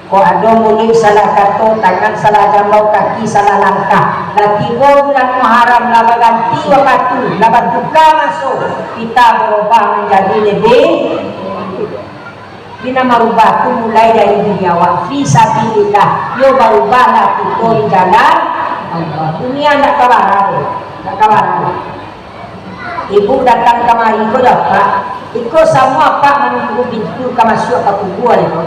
Kok ado muluik salah kato, tangan salah jambau, kaki salah langkah, lah tibo bulan Muharram, lah baganti wakatu, lah batuka maso, kita barubah manjadi lebih. Bina marubah tu mulai dari diri awak, fi sabilillah, yo barubahlah kito di jalan Allah. Dunia ndak ka bara, ndak ka bara. Ibu datang kamari ko dah, Pak. Iko samo Apak manunggu pintu ka masuak ka kubua iko.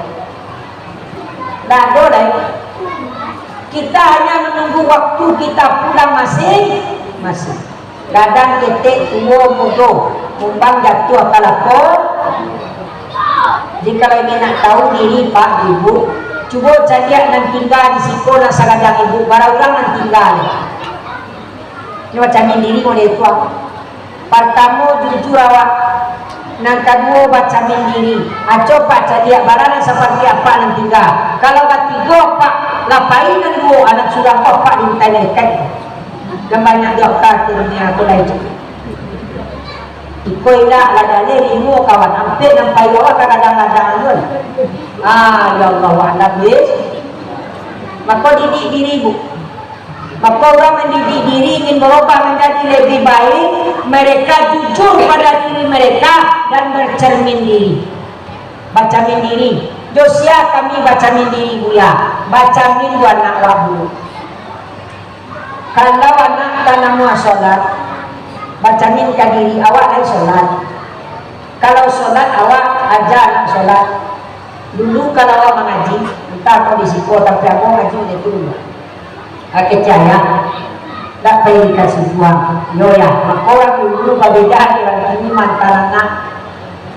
Dah ado lai. Kita hanya menunggu waktu kita pulang masing-masing. Gadang ketek tuo mudo, kumbang jatuah ka lapau. Jikalau ingin nak tahu diri, Pak, Ibu, cubo caliak nan tingga di siko nan sagadang Ibu, bara urang nan tingga ni. Nyo bacamin diri model tu, ah. Partamo, jujur awak. Nan kaduo, bacamin diri. Aco Pak caliak, bara nan saparti Apak nan tingga. Kalau batigo Apak, lapai nan duo, anak surang Apak di utai malaikat. Nan banyak doa ka dunia tu lai. Iko indak lah daleh limo kawan, ampek nan payo lah kadang-kadang tu. Ah, ya Allah, alam, ye. Mako didik diri, Bu. Maka urang mandidik diri ingin barubah manjadi lebih baik, mereka jujur pada diri mereka dan bercermin diri. Bacamin diri. Jo sia kami bacamin diri, Buya? Bacamin jo anak wak dulu. Kalau anak tanam solat, Bacamin ka diri awak lai solat. Kalau solat, awak aja anak solat. Dulu kalau awak mangaji, antah kondisi ko, tapi ambo ngaji macam tu dulu. Kecek ayah, dak pai di kasubuah. Yo ya, mako urang dulu babeda jo urang kini mantan anak.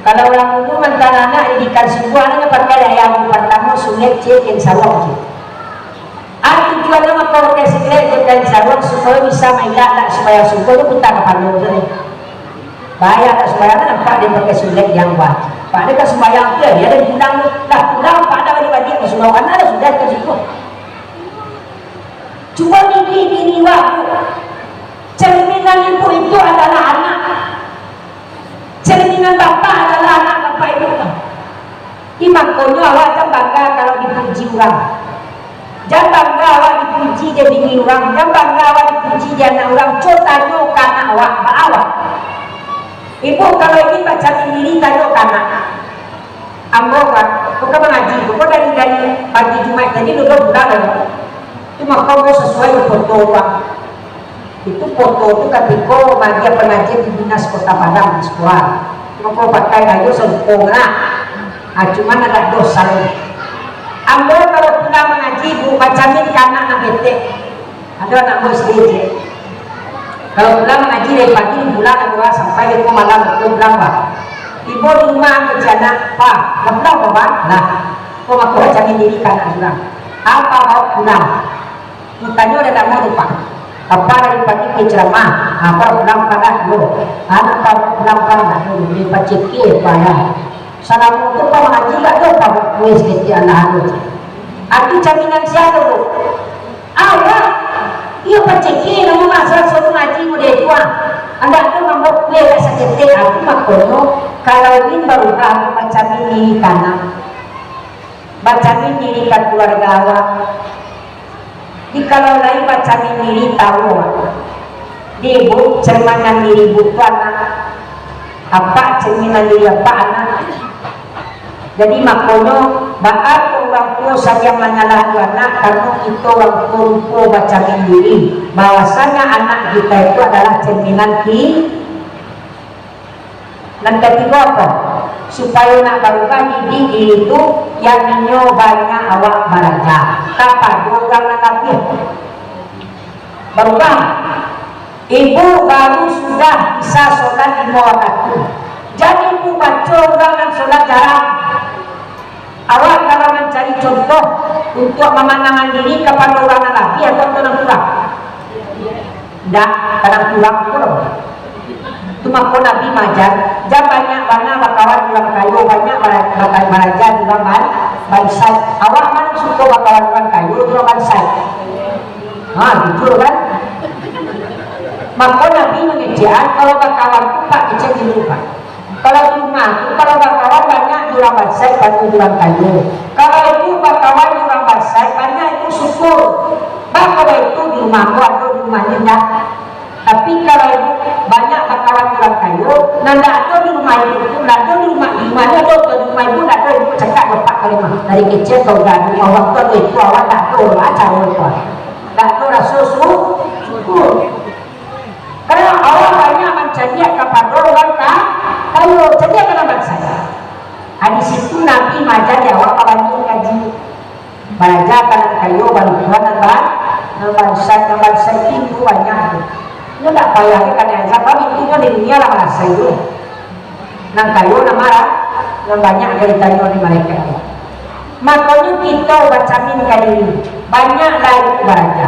Kalau urang dulu mantan anak, di kasubuah nyo pakai ayah, partamo sulek, cek, kain saruang, cek. Ah, tujuannyo mako pakai sulek jo kain saruang supayo bisa mailak dak sumbayang subuah tu puta kapalo tu deh. Bayang dak sumbayang tu nampak dia pakai sulek yang buah. Pak dia ka sumbayang tu, dia ada pulang tu. Lah pulang, Pak dah balik-balik ka surau, anak dah sudah ka situ. Cubo didik bini awak tu. Cerminan ibu itu adalah anak. Cerminan bapak adalah anak bapak ibu tu. Di makonyo awak jan bangga kalau dipuji urang. Jan bangga awak dipuji dek bini urang, jan bangga awak dipuji dek anak urang. Cubo tanyo ka anak awak, baa awak. Ibu kalau ingin bacamin diri, tanyo ka anak. Ambo, Pak, ko ka mangaji, ko dari, dari pagi Jumaik tadi duo pulang ajo. Tu mako ambo sasuai jo foto urang. Itu foto tu katiko mangaji pangajian di Dinas Kota Padang, di sikulah. Mako pakai baju sarupo lah. Ah, cuman agak dosa. Ambo kalau pulang mangaji, Bu, bacamin ka anak nan ketek. Ado anak ambo S D je. Kalau pulang mangaji dari pagi, pulang agak sampai di rumah malam, pulang, Pak. Tibo di rumah, kecek anak, "Pak, lah pulang, Pak?" "Lah." "Ko mako bacamin diri ka anak surang." "Apo baok pulang?" Ditanyo dek anak ambo tu, Pak. "Apo dari pagi pai ceramah, apo pulang padah yo?" "Anak, Pak, pulang padah yo, di pacikik, Pak, yo." Salamo tu, Pak, mangaji, dak ado, Pak, buek kuih saketek alah ado. Atu cerminan sia tu, Bu? Awak, iyo pacikik, namun masa suruh ngaji model tu, ah. Andak tu mambuek kuih dak saketek, aku makonyo, kalau ingin barubah, bacamin diri ka anak. Bacamin diri ka keluarga awak. Jikalau lai bacamin diri, tahu awak. Di ibu, cerminan diri ibu tu anak. Apak, cerminan diri apak anak. Jadi, makonyo, baa urang tuo sadiang manyalahan anak, karano kito urang tuo lupo bacamin diri, bahwasanya anak kita itu adalah cerminan ki-, Nan katigo apo? Supayo nak barubah didik diri tu, yang inyo banyak awak baraja kapado urang nan labiah. Barubah. Ibu baru sudah bisa solat limo wakatu. Jadi ibu baco urang nan solat jarang. Awak kalau mancari contoh untuak mamandangan diri kapado urang nan labiah atau nan kurang? Indak, ka nan kurang tu doh. Tu mako Nabi maaja, jan banyak bana bakawan urang kayo, banyak bara-, baka-, baraja di urang ban-, bansaik. Awak ma nan suko bakawan urang kayo, urang bansaik? Ha, jujur kan? Mako Nabi mangecekan, kalau bakawan tu pak kecek dulu, Pak. Kalau di rumah tu, kalau bakawan banyak di urang bansaik, banyak di urang kayo. Kalau ibu bakawan di urang bansaik, banyak ibu syukur. Bako baitu di rumah ko ado, di rumah ni indak. Tapi kalau ibu banyak bakawan di urang kayo, nan indak ado di rumah ibu tu, indak ado di rumah, di rumah ni ado, di rumah ibu indak ado, ibu cakak jo pak kalimah. Dari kecek kau dah di rumah urang tu ado itu, awak indak ado, caro itu. Indak ado raso su-, syukur. Karano Allah banyak mancaliak kapado urang ka-, kayo, caliak ka nan bansaik. Ah, di situ Nabi maaja awak babanyak kaji. Baraja ka nan kayo, balupoan nan ba-, nan bansaik, nan bansaik tu banyak tu. Inyo indak payah ka nan sabab intinyo di dunia lah bansaik tu. Nan kayo, nan mara-, nan banyak dari tanyo di malaikat Allah. Makonyo kito bacamin ka diri, banyaklah baraja.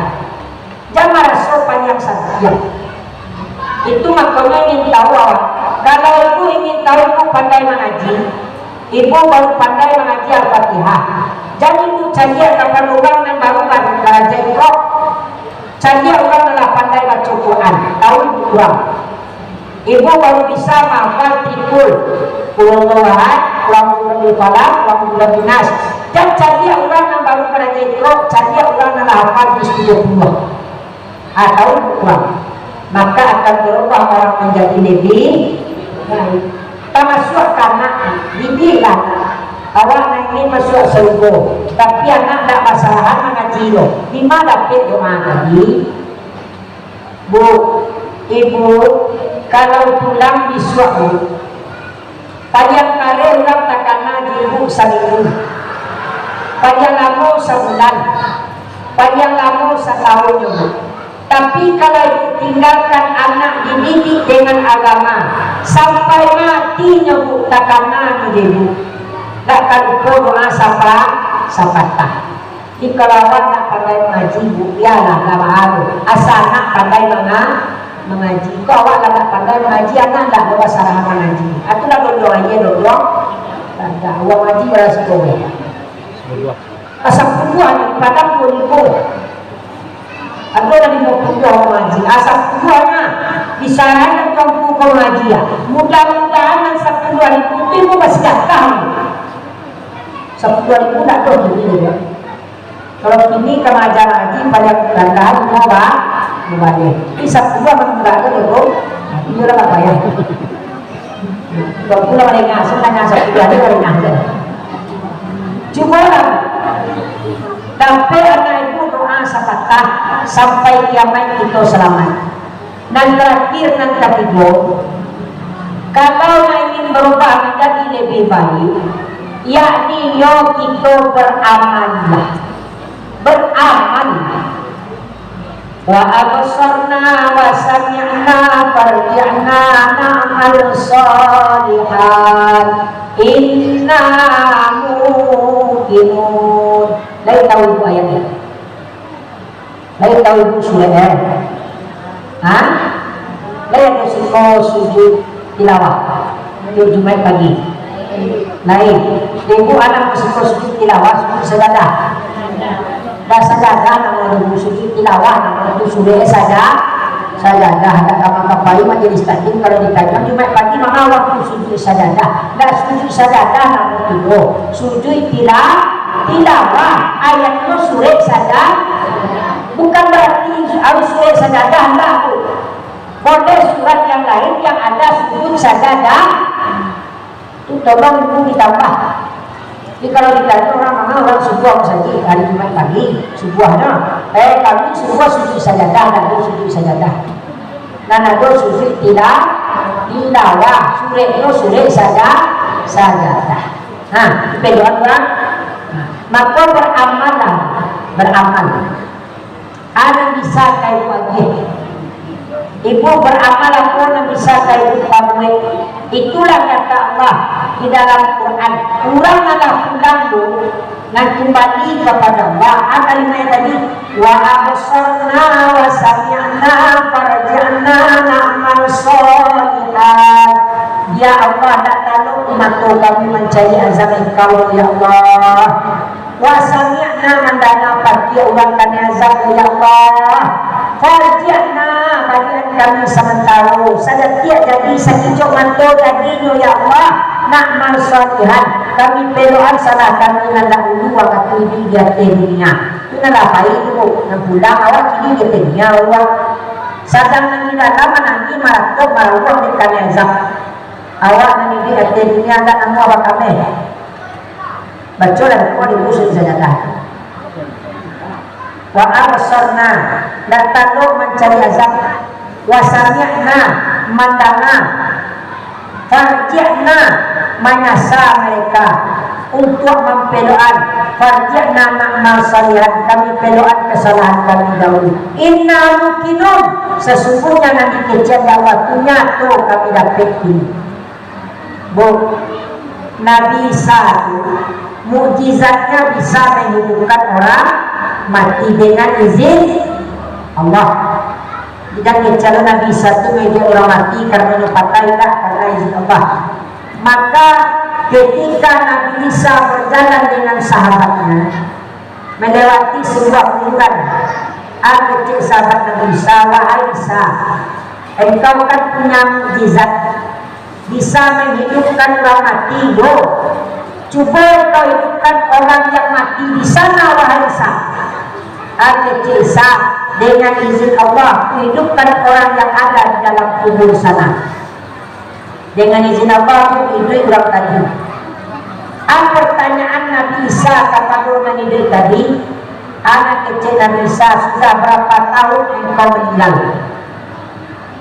Jan maraso panjang santiang. Itu makonyo ingin tahu awak. Kalau ibu ingin tahu ibu pandai mangaji, ibu baru pandai mangaji Al-Fatihah. Jan ibu caliak kapado urang nan baru ba-, baraja ikhro. Caliak urang nan lah pandai baco Quran, tahu ibu urang. Ibu baru bisa mahafal tripul, Qul Huwallahu Ahad, Qul A'udzu Birabbil Falaq, Qul A'udzu Birabbin Nas. Jan caliak urang nan baru baraja ikhro, caliak urang nan lah hafal juz tujuah puluah. Ah, tahu kurang. Maka akan berubah orang menjadi lebih baik. Tamasuak ka anak, didiklah. Awak nan ingin masuak sarugo, tapi anak ndak basalahan mangaji doh. Di ma dapek doa tadi? Bu, ibu, Kalau pulang bisuak, Bu, paliang kareh urang takana di ibu saminggu, paliang lamo sabulan, paliang lamo satahun, Bu. Tapi kalau ibu tinggalkan anak dididik dengan agama, sampai mati nyo, Bu, takana nyo di ibu. Dak ka lupo doa sapa-, sapatah. Jikalau awak ndak pandai mangaji, Bu, bialah, ndak baa tu. Asa anak pandai manga-, mangaji. Kok awak lah ndak pandai mangaji, anak ndak ado basarahan mangaji. Atulah dodong aia, dodong. Ndak, uang ngaji bara siko weh. Asa kuduah ni, padang pun ibu. Ado nan limo puluah mangaji. Asa kuduahnya, disarahan Tuanku ka mangaji, ya. Mudah-mudahan nan sapuluah ribu tu ibu basadakah. Sapuluah ribu ndak ado kini, ya. Kalau kini ka maaja ngaji, paliang randah limo ba-, limo baleh. Tapi sapuluah mangurang tu, iyo lah, ndak payah. Dua puluah ringgit, sebenarnya sapuluah ringgit ringan tu. Cubolah. Tapi anak ibu doa sapatah sampai kiamaik kito salamat. Nan tarakhir, nan katigo, kalau nak ingin barubah manjadi labiah baiak, yakni yo kito baramallah. Baramal. Wa absarna wa sami'na farji'na na'mal shalihan inna muqinun. Lain tahu ibu ayat ni? Lain tahu ibu surek, eh? Ha? Lain ado siko sujud tilawah tiok Jumaik pagi? Lain. Ibu anak siko sujud tilawah, sujud sajadah? Dak sajadah namo tu, sujud tilawah namo tu, surek saja-, sajadah. Dak ka mangkapai majelis taklim kalau ditanyo Jumaik pagi manga waktu sujud sajadah. Dak sujud sajadah namo tu, sujud tila-, tilawah. Ayatnyo surek saja-, Bukan barati harus surek sajadah, ndak, Bu. Boleh surat yang lain yang ada sujud sajadah. Tu tolong ibu ditambah. Jadi kalau ditanya orang mana, orang subuah saja hari Jumat pagi, subuahnya, eh, kami subuah sujud sajadah, ndak ado sujud sajadah. Nan ado sujud tila-, tilawah, surek tu surek saja-, sajadah. Ha, itu doa, doa. Ha, maka baramallah, baramal. Anak bisa kayu agiah. Ibu baramal apo nan bisa kayu pabuek. Itulah kata Allah di dalam Quran. Urang alah pulang tu, nan kumbali kapado Allah. Apa kalimat tadi? Wa absarna wa sami'na farji'na na'mal shalihan. Ya Allah, dak talok mato kami mancari azab Engkau, ya Allah. Wa sami'na, mandanga pakia urang kanai azab, ya Allah. Farji'na, baliakan kami samantaro, sadatiak jadi, sakijok mato jadinyo, ya Allah. Na'mal shalihan, kami pelokan salah kami nan dahulu wakatu iduik di ateh dunia. Tu nan lah pai tu, nan pulang awak kini di ateh dunia awak. Sadang nan di dalam manangih, maratok, marawuah dek kanai azab. Awak nan iduik ateh dunia ndak namuah bakameh. Bacolah doa di musuh sajadah. Wa absarna, ndak talok mancari azab. Wa sami'na, mandanga. Farji'na, manyasa mereka untuak mampelokan. Farji'na na'mal shalihan, kami pelokan kasalahan kami dahulu. Inna muqinun, sasungguhnya nan dikecekan Allah tu nyato kami dapek kini. Bu, Nabi Isa tu, mukjizatnya bisa menghidupkan orang mati dengan izin Allah. Tidak kecalo Nabi Isa tu menghidupkan orang mati karena nyo patai, tidak, karena izin Allah. Maka ketika Nabi Isa berjalan dengan sahabatnya, melewati sebuah kuburan. Kecek sahabat Nabi Isa, "Wahai Isa, engkau kan punya mukjizat, bisa menghidupkan orang mati, do. Cuba engkau hidupkan orang yang mati di sana, wahai Isa." Kecek Isa, "Dengan izin Allah, kuhidupkan orang yang ada di dalam kubur sana." Dengan izin Allah tu iduik urang tadi. A, pertanyaan Nabi Isa kapado nan iduik tadi, anak kecek Nabi Isa, "Sudah berapa tahun engkau meninggal?"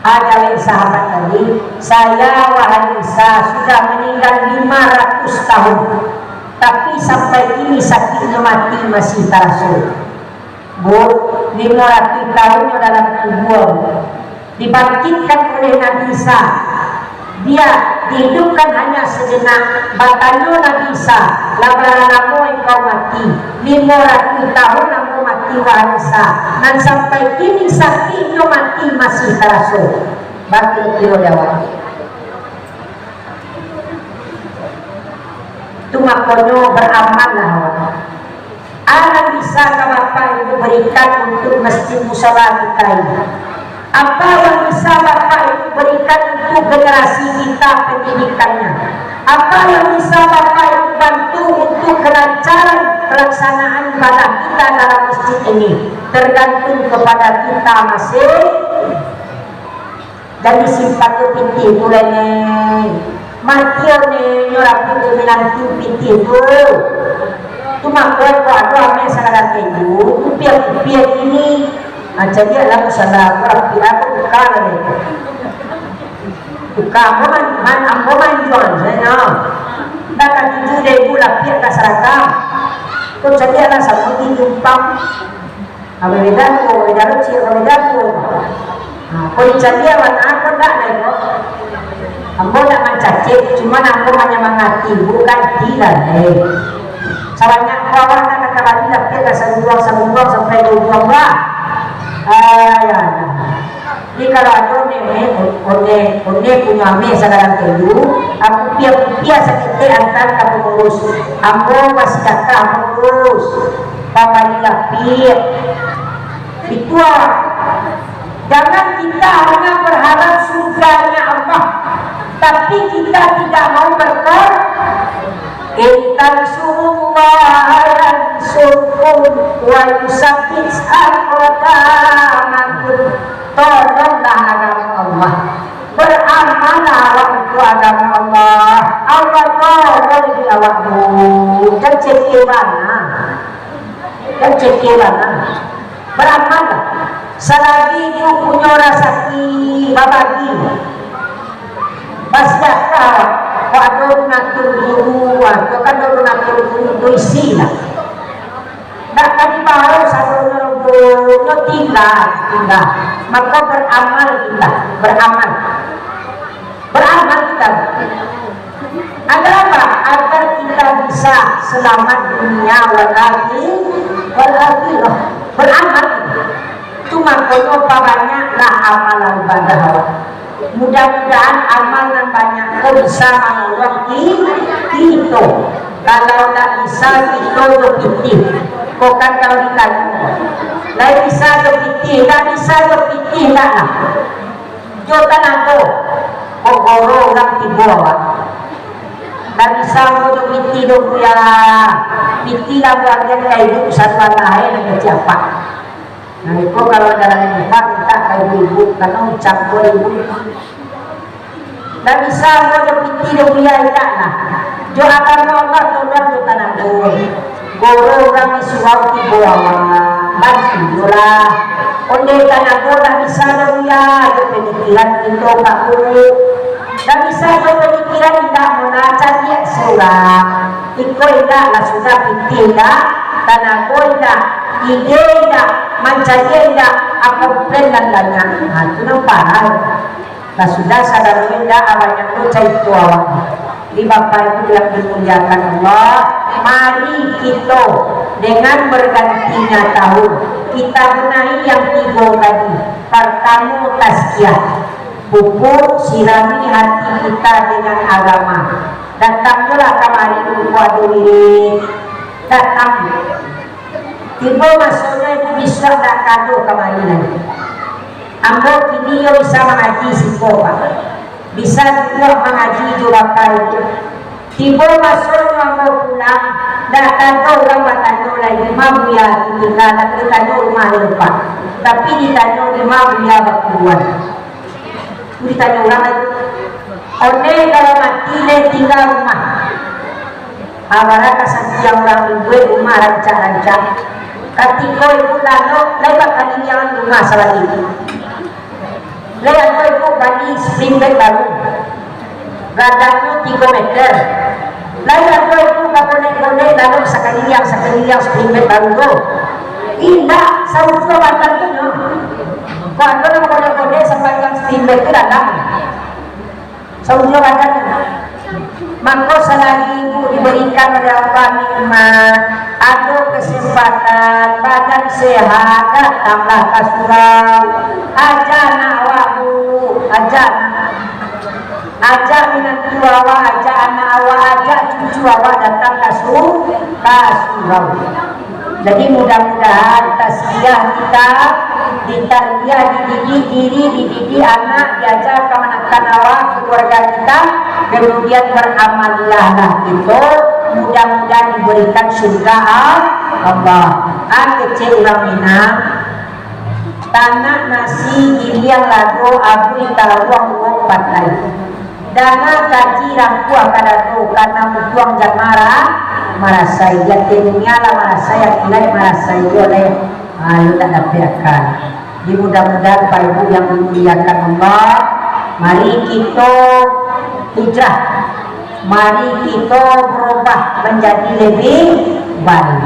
Ajaleh sahabat tadi, saya, wahai Isa, sudah maningga lima ratus tahun, tapi sampai kini sakiknyo mati masih taraso. Bu, limo ratuih tahun nyo dalam kubua, dibangkitkan oleh Nabi Isa. Dia dihidupkan hanya sejenak. Batanyo Nabi Isa, "Lah bara lamo engkau mati?" "Limo ratuih tahun ambo mati, wahai Isa, nan sampai kini sakiknyo mati masih taraso." Batua kiro di awak. Tu makonyo baramallah awak. Alam bisa ka Bapak Ibu berikan untuk masjid musala kita ini? Apa yang bisa Bapak Ibu berikan untuk generasi kita pendidikannya? Apa yang bisa Bapak Ibu bantu untuk kelancaran pelaksanaan ibadah kita dalam masjid ini? Tergantung kepada kita masing. Jadi simpan tu pitih tu lai, Neng. Mati nyo, Neng, nyo rapuik dek minantu pitih tu. Tu mako, kok ado ameh sakadar tenju, kupiah-kupiah kini. Ah, caliak lah musala, kok rapuik aku tukar lai. Tukar, ambo man-, man-, ambo manjuang sajo. Dah katuju dek ibu lapiak ka sarakam. Kok caliak lah samo di jumpang. Abih beda tu, beda kecil, beda tu. Ha, kok dicaliak warna, kok ndak, lai, kok. Ambo ndak mancacek, cuman ambo manyamangati, bukan tidak, eh. Sabanyak ko awak nak kata bali, tapi ada sabuang-sabuang sampai dua buang, bah. Ah, ya, ya. Jadi, kalau ado nenek, one, one punyo ameh sadalam telu, aku pia-pia saketek antar ka pangurus. Ambo basidakah pangurus, pambali lapiak. Itu awak. Jangan kita hanya berharap surganya Allah, tapi kita tidak mau berkor-, "In tansurullaha yansurkum wa yusabbit aqdamakum." Tolonglah agama Allah. Beramallah awak untuak agama Allah. Allah tolong di awak tu. Jan cekeh bana. Jan cekeh bana. Beramallah. Salagi ibu punyo rasaki babagi. Basadakah, kok ado donatur guru, kok ado donatur guru, tu isilah. Ndak ka dibawa sadonyo rombonyo, tingga, tingga. Mako beramal kita, beramal. Beramal kita. Agar apa? Agar kita bisa selamat dunia wal akhi-, wal akhirah. Beramal. Tu makonyo pabanyaklah amalan ibadah awak. Mudah-mudahan amal nan banyak ko bisa manolong ki-, kito. Kalau ndak bisa, kito jo pitih. Ko kan kalau ditanyo, lai bisa jo pitih, ndak bisa jo pitih, ndak lah. Jo tanago, kok goro urang tibo awak. Ndak bisa ambo jo pitih doh, Buya. Pitih lah ambo agiah ka ibu satu alah, eh, nan kecil apak. Nah, iko kalau dalam infak minta ka ibu-ibu, karena ucap ko ibu. Ndak bisa ambo jo pitih doh, Buya, indak lah. Jo agamo Allah tolong jo tanago. Goro urang di surau tibo awak, bantu jo lah. Ondeh tanago ndak bisa doh, Buya, jo pamikiran kito, Pak Guru. Ndak bisa jo pamikiran, indak mona caliak surang. Iko indak lah sudah, pitih indak, tanago indak, ide indak, mancaliak indak, apo plan nan banyak. Nah, tu nan parah. Lah sudah, sadang indak, banyak tu carito awak. Jadi, Bapak Ibu yang dimuliakan Allah, mari kito dengan bergantinya tahun, kita benahi yang tigo tadi. Partamo, tazkiyah. Pupuk, sirami hati kita dengan agama. Datang juolah kamari, muko ado wirid. Datang. Tibo masonyo ibu bisuak ndak ka ado kamari lai. Ambo kini yo bisa mangaji siko, Pak. Bisa juo mangaji jo Bapak Ibu. Tibo masonyo ambo pulang, ndak ka ado urang batanyo lai, "Di ma Buya tu tingga?" Ndak ditanyo rumah lai, Pak. Tapi ditanyo, "Di ma Buya bakubuan?" Ditanyo urang lai. Ondeh kalau mati, lai tingga rumah. Abara kasantiang urang dibuek rumah rancak-rancak. Katiko ibu lalok, lai bakaliliangan rumah sabalik. Lai ado ibu Tadi spring bed baru, gadangnyo tigo meter. Lai ado itu bagonek-gonek dalam sakaliliang-sakaliliang spring bed baru tu? Indak, saujuah badan tu nyo. Kok ado nan bagonek-gonek sapanjang spring bed tu dalam? Saujuah badan tu. Mako, salagi ibu diberikan oleh Allah nikmat, ado kesempatan, badan sehat, datanglah ka surau. Ajak anak awak, Bu, ajak anak. Ajak minantu awak, ajak anak awak, ajak cucu awak datang ka su-, ka surau. Jadi, mudah-mudahan tazkiah kita, ditarbiyah, dididik diri, dididik anak, diaja kamanakan awak, keluarga kita, kemudian beramaliyahlah kita, mudah-mudahan diberikan surga Allah. Ah, kecek urang Minang, tanak nasi giliang lado, abui taruang uwok patai. Danga kaji rampuah ka dado, kana mutuang jan mara-, marasai. Di ateh dunia lah marasai, akhirat marasai juo lai. Ah, lu tak dapek akan. Jadi, mudah-mudahan Bapak Ibu yang dimuliakan Allah, mari kita hijrah. Mari kita berubah menjadi lebih baik.